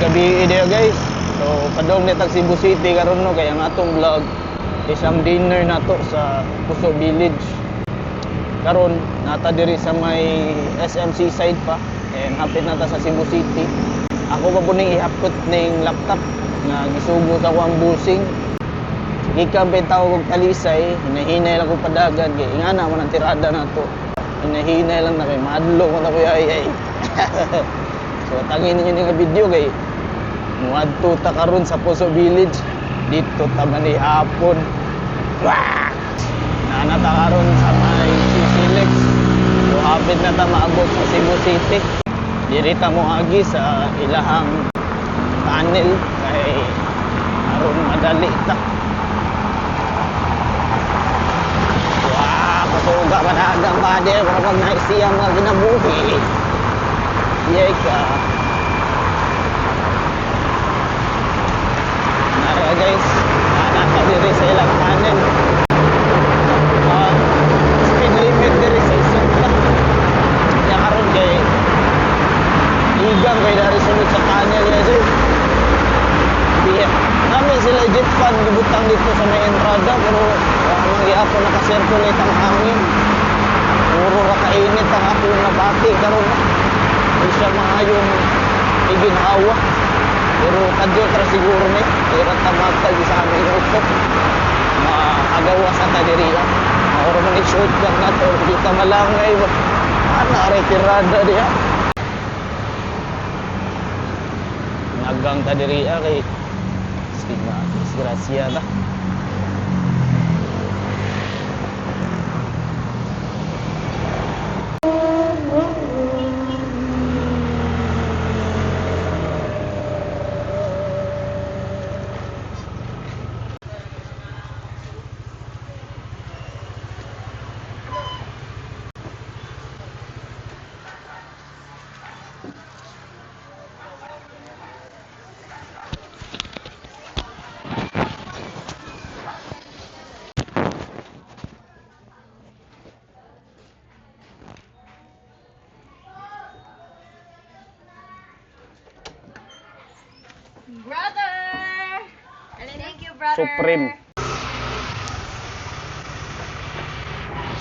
Gabi diha, guys. So padong ni tag Cebu City karon, no, kay ang atong vlog is ang dinner nato sa Puso Village. Karon nata diri sa may SMC side pa and hapit nata sa Cebu City. Ako pa po ning ihapot ning laptop nga gisugo sa akong busing. Gikan pa tawag og Talisay, hinahinay lang ko padagan kay ingana man ang tirada nato. Hinahinay lang na kay madlo ko na kuya ay ay. So tangin ninyo nga video kay muadto ta karon sa Puso Village. Dito ta man hapon. Wah! Nana ta karon sa may CCLEX. So hapit na ta maabot sa Cebu City. Diri ta moagi sa ilahang tunnel kay aron madali ta. Wah, pasuga padagang brother, para pag naisiya mga kinabuhi. Yay ka. Nara guys, nana diri sa ilang tunnel. Speed limit diri sa isang. Ya karon kay igang kay dari sunod sa tunnel guys. Eh. Biya. Namin sila jet fan gibutang dito sa may entrada pero wa man gihapon naka-circulate ang hangin. Puro ra kainit ang akong nabati karon. Di siya maayong iginhawa. Pero kadyo ra siguro ni, di ra ta matag sa aming utok. Maagawa sa ta diri. Mauro man i-shortcut na to, di ta malangay ba. Ana ra tirada diha. Nagang ta diri kay stigma, disgrasya ta. Brother! Thank you, brother. Supreme.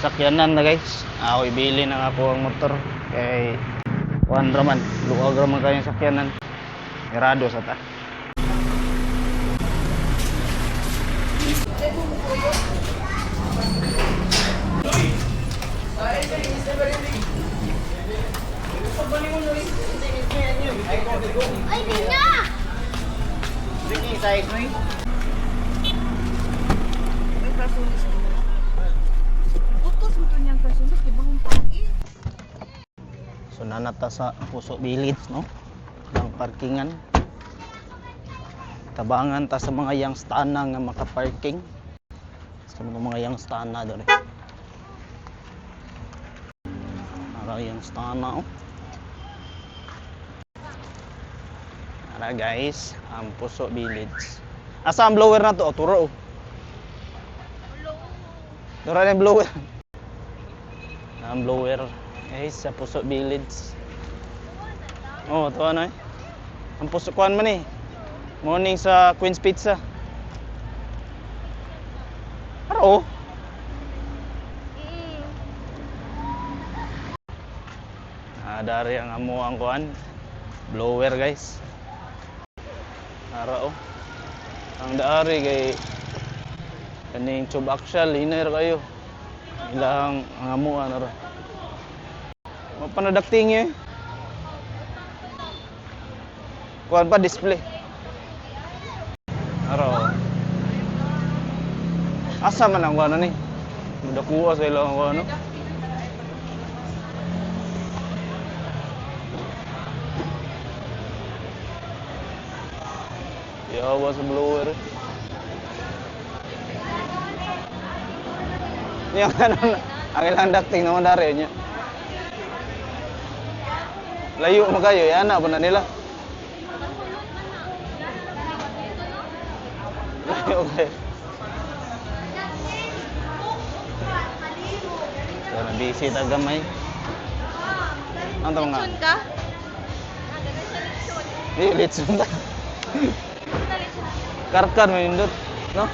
Sakyanan na, guys. Ako ibili na ako ang motor kay kuan raman, luwag raman kayong sakyanan. Mirado sa ta. Ay, binya! Sige, size mo. May kasulis mo. Utos mo to niyang kasulis, di ba kung pang-i? So nanata sa Puso Village, no? Ang parkingan. Tabangan ta sa mga youngstana nga makaparking. Sa mga youngstana dore. Ara youngstana oh. Ara guys, ang Puso Village. Asa ang blower na to? Oh, turo oh. Turo na yung blower. Ang blower guys sa Puso Village. Oh, to ano eh. Ang Puso kuan man eh. Morning sa Queen's Pizza. Ara oh. Ah, dari ang amo ang kuan. Blower, guys. Ara oh. Ang daari kay kaning tube axial hinay ra kayo. Ilang ang amuan ara. Mapanadakting eh. Kuan pa display. Ara oh. Asa man ang kuan ni? Mudakuha sa ilang kuan no? Yawa sa blower. Yung ano, ang ilang ducting naman dari niya. Layo mo kayo, yan na, na nila. Layo kayo. So, na busy ta gamay. Ang tama nga. Lechon ka? Di, litson ta. Karkar may nindot. No?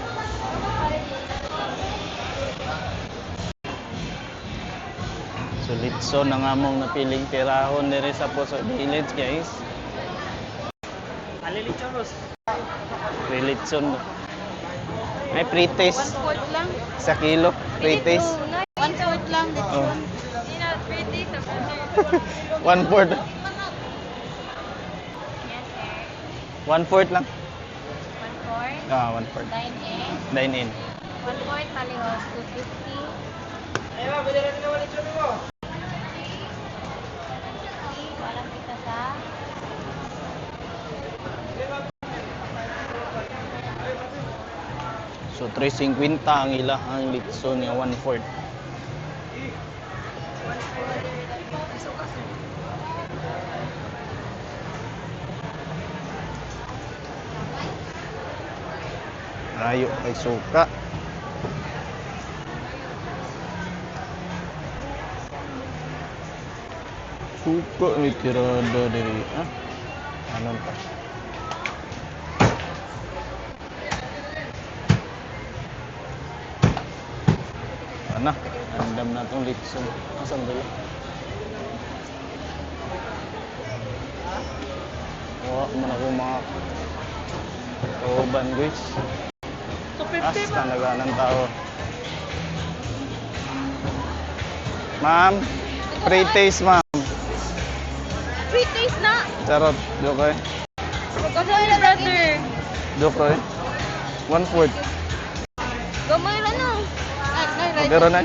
So litson ang among napiling tirahon diri sa Puso Village, guys. Free litson. May pre-taste One-fourth lang. sa kilo. Pre-taste. One-fourth lang. Oh. Hindi na, 3 days of 1/4. Yes, sir. 1/4 lang. 1/4. Ah, 1/4. Dine in. Dine in. 1/4 talihos, 250. Walang kita sa. So 3.50 ang ilahang litson nga 1/4. Ayo kay suka. Suka ni tirada diri ah. Anon pa? Ana, andam na tong litson. Asan dala? Wa man ako mga kauban, guys. 250 Asta naganan tao. Ma'am, free taste, ma'am. Free taste na! Charot, joke eh. Gamay na, brother. Joke eh. 1/4. Gamay na no. Ay, Pero na.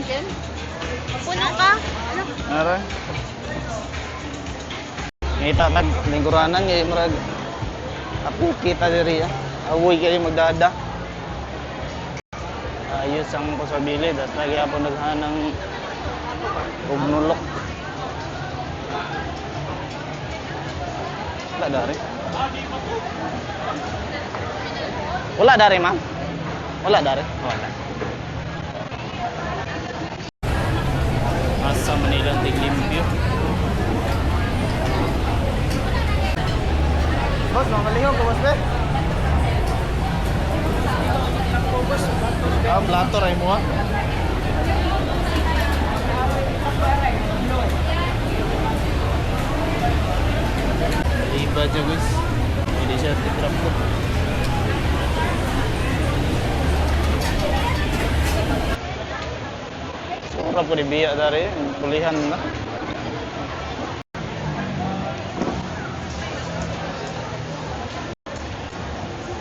Puno ka. Ano? Ara. Ngita tag lingkuranan kay murag apo kita diri ah. Awoy kayo magdada. Ayos ang pasabili, das lagi ako naghanang ugnulok. Wala dari. Wala dari, ma'am. Wala dari. Wala. Asa Manila ang tiglimpyo. Boss, mamalihog ka, boss, be? Ah, plato rin mo, ah. Iba dyan, guys. Hindi siya titrap ko. Sura po ni biya dari, kulihan na.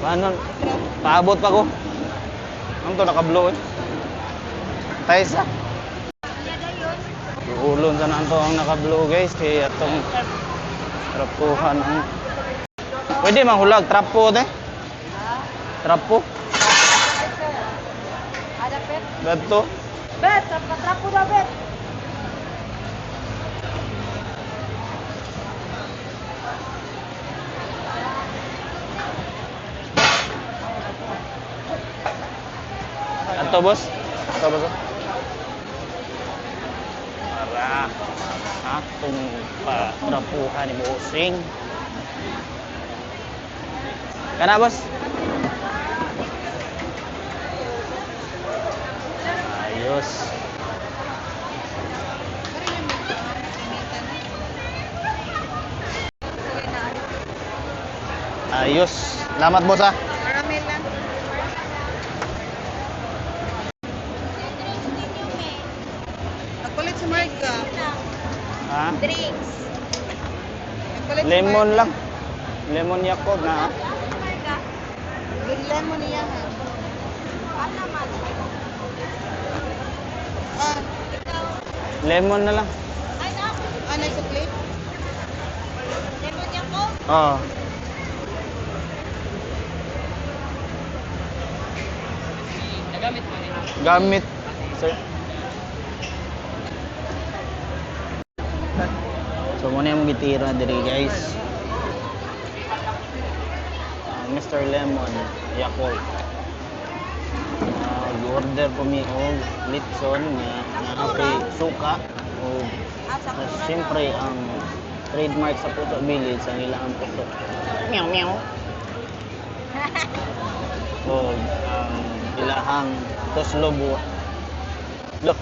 Paano? Paabot pa ko. Ang to nakablo eh. Tayo sa. Ulon sa nanto ang nakablo, guys, kay atong trapuhan ang. Pwede manghulag trapo te. Trapo. Adapet. Gadto. Bet, sa patrapo daw, bet. Ato, boss. Ato, boss. Para atong patrapuhan ni bossing. Kana, boss. Ayos. Ayos. Salamat, boss ah. Marami lang. Nagpalit si Marga. Ha? Drinks. Nagpalit si Lemon Marga. lang. Lemon Yakult na ah. With lemon niya ha. Ah, Lemon na lang. ano sa plate? Lemon niya ko. Oo. Gamit, sir. So, muna yung gitira diri, guys. Ah, Mr. Lemon, Yakult. Ah, order po mi og litson nga naa koy suka o Ah, sakura na. siyempre ang Trademark sa Puso Village ang ilang puso. Meow meow. O ang ilahang tuslob. Look,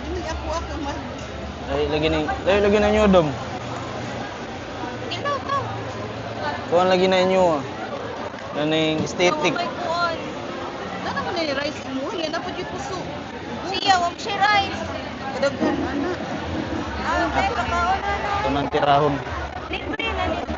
Hindi ako ako man. ay lagi na ay lagi na inyo dom. Tingnan ka. Kuan lagi na inyo ah. Kaning aesthetic. May kuon. Nana mo na yung rice mo, yan na po yung puso. Siya, wag siya rice. Kadaghan ana. Ah, okay, kakaon na no. Ito nang tirahon. Libre na nila.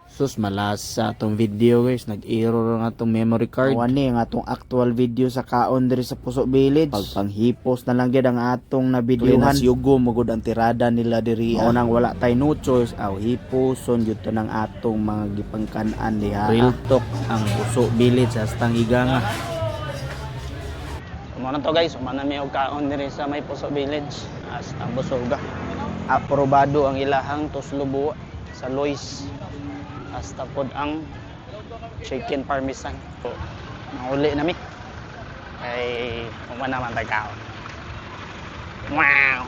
Sus, malasa atong video, guys. Nag-error ang atong memory card. Mao ni ang atong actual video sa kaon diri sa Puso Village. Pagpanghipos na lang gyud ang atong nabidyohan. Clean yugo magud ang tirada nila diri. Mao nang wala tay no choice aw hiposon gyud to ng atong mga gipangkan-an diha. Real talk ang Puso Village hastang higanga. So, mao na to, guys, umana mi og kaon diri sa may Puso Village. Hasta busoga. Aprobado ang ilahang tuslob sa Lois. Hasta pod ang chicken parmesan. So, manguli na mi. Kay umana man tag kaon. Wow!